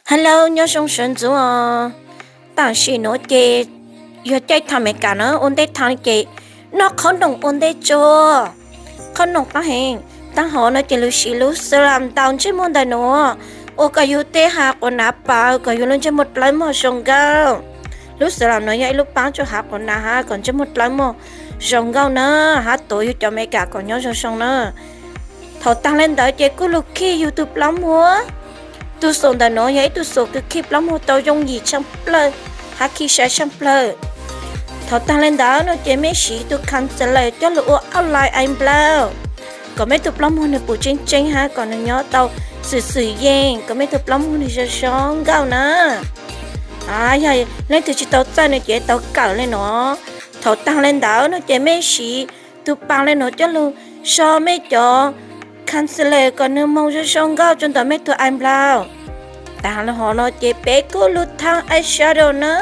Hello, nyob zoo sawv ntxov os. Tam sim nuav ces yog caij thaam Amelikas na, ua ntej thaam ces noj qhob noom ua ntej tso. Qhob noom qab heev, taag hov no ces lug siv lub xab lam ntaus ntsej muag ntawm nuav, ua kom yug tej hav quas nav pav, kom yug lub ntsej muag dlawb mog zoo nkauj. Lub xab lam nuav yog ib lub paab rua hav quas nav hab kom ntsej muag dlawb mog zoo nkauj na, hab tuav yug cov Amelikas kom nyob zoo zoo na. Thaum taag le ntawd ces kuj lug khij yug tug plaub muag. Tug xum ntawm nuav yog ib tug xum kws khij plaub muag tau yooj yim tshaaj plawg hab khij sai tshaaj plawg. Thaum taag le ntawd no ces mej siv tug concealer coj lug ua outline eyebrow, kom mej tug plaub muag nwg pum tseeb tseeb hab kom nwg nyob tau xwm xwm yeej, kom mej tug plaub muag nwg zoo zoo nkauj na. Yog leej twg tsi tau txawj no ces tau kawm le nuav. Thaum taag le ntawd no ces mej siv tug paas le nuav coj lug so mej cov concealer kom nwg moog zoo zoo nkauj rua ntawm mej tug eyebrow. Taag le hov no ces peb kuj lug thaag eyeshadow na.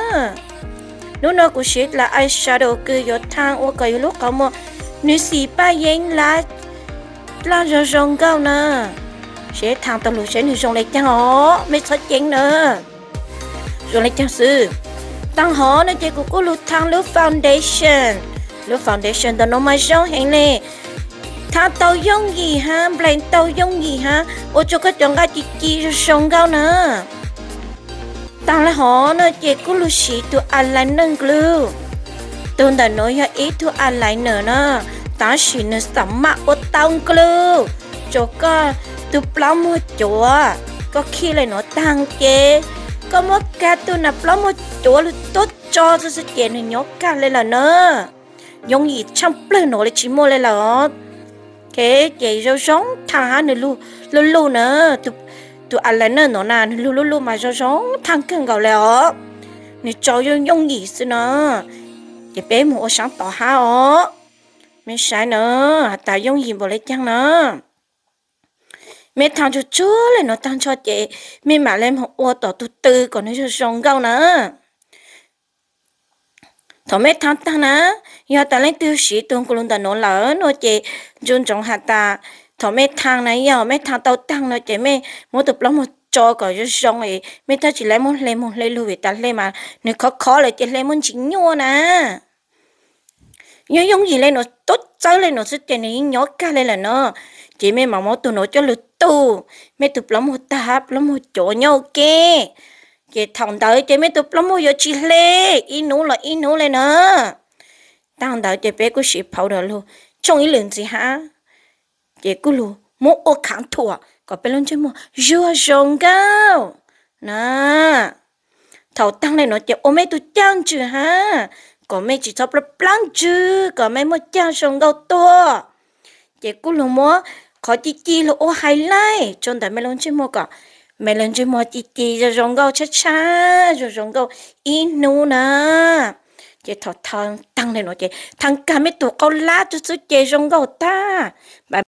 Nub no kuv siv dlaim eyeshadow kws yuav thaag ua kom yug lub qhov muag nwg xim paj yeeb lab dlaab zoo zoo nkauj na. Seb thaag tau lug seb nwg zoo le caag os, mej txhob ceeb na. Zoo le caag xwb. Taag hov no ces kuv kuj lug thaag lub foundation. Lub foundation ntawm no mas zoo heev le. Thaag tau yooj yim hab nplees tau yooj yim hab ua rua koj cov nqaj ci ci zoo zoo nkauj na. Taag le hov no ces kuj lug siv tug eyeliner glue. Tug ntawm nuav yog ib tug eyeliner na, tab sis nwg xam maj ua tau glue rua koj tug plaub muag cuav. Koj khij le nuav taag ces koj muab kag tug nam plaub muag cuav lug tuab tso xwb xwb ces nwg nyob kag le lawm na. Yooj yim tshaaj plawg nuav le tsi muaj le lawm. Ces zoo zoo thaag hab nwg lug luj luj na. Tug eyeliner nuav na nwg lug luj luj mas zoo zoo thaag kawg nkaus le os. Nwg tso yooj yooj yim xwb na. Ces peb moog ua saab tod hab os. Mej saib na, has tas yooj yim npaum le caag na. Mej thaag tsuag tsuag le nuav taag nrho ces mej mam le moog ua tom tug tw kom nwg zoo zoo nkauj na. Thaum mej thaag taag na, yog tas leej twg siv tug nkaus lug ntawm nuav lawm no ces ntsug ntsoov has tas thaum mej thaag na, yog mej thaag tau taag no ces mej muab tug plaub muag tso kom zoo zoo es mej tab tsi le muab hle moog hle lug vim tas hle mas nwg khov khov lawm ces hle muab ntsis nyuaj na. Yog yooj yim le nuav, tuab txawb le nuav xwb ces nwg yeej nyob kag le lawm no. Ces mej mam muab tug nuav coj lug tug mej tug plaub muag taag hab plaub muag cuav nyob ua ke. Ces thaum ntawd ces mej tug plaub muag yuav tsi hle ib nub los ib nub le na. Taag ntawd ces peb kuj siv powder lug tshooj ib lwm ntxiv hab. Ces kuj lug muab ua khaav thuam kom peb lub ntsej muag zuag zoo nkauj na. Thaum taag le nuav ces ua mej tug caaj ntsws hab, kom mej tsi txhob plaab plaab ntsws, kom mej muaj caaj zoo nkauj tuaj. Ces kuj lug muab qhov ci ci lug ua highlight rua ntawm mej lub ntsej muag kom mej lub ntsej muag ci ci zoo zoo nkauj tshab tshab zoo zoo nkauj ib hnub na. Ces thaum taag le nuav ces thaag kag mej tug qau lab tug xwb ces zoo nkauj tag.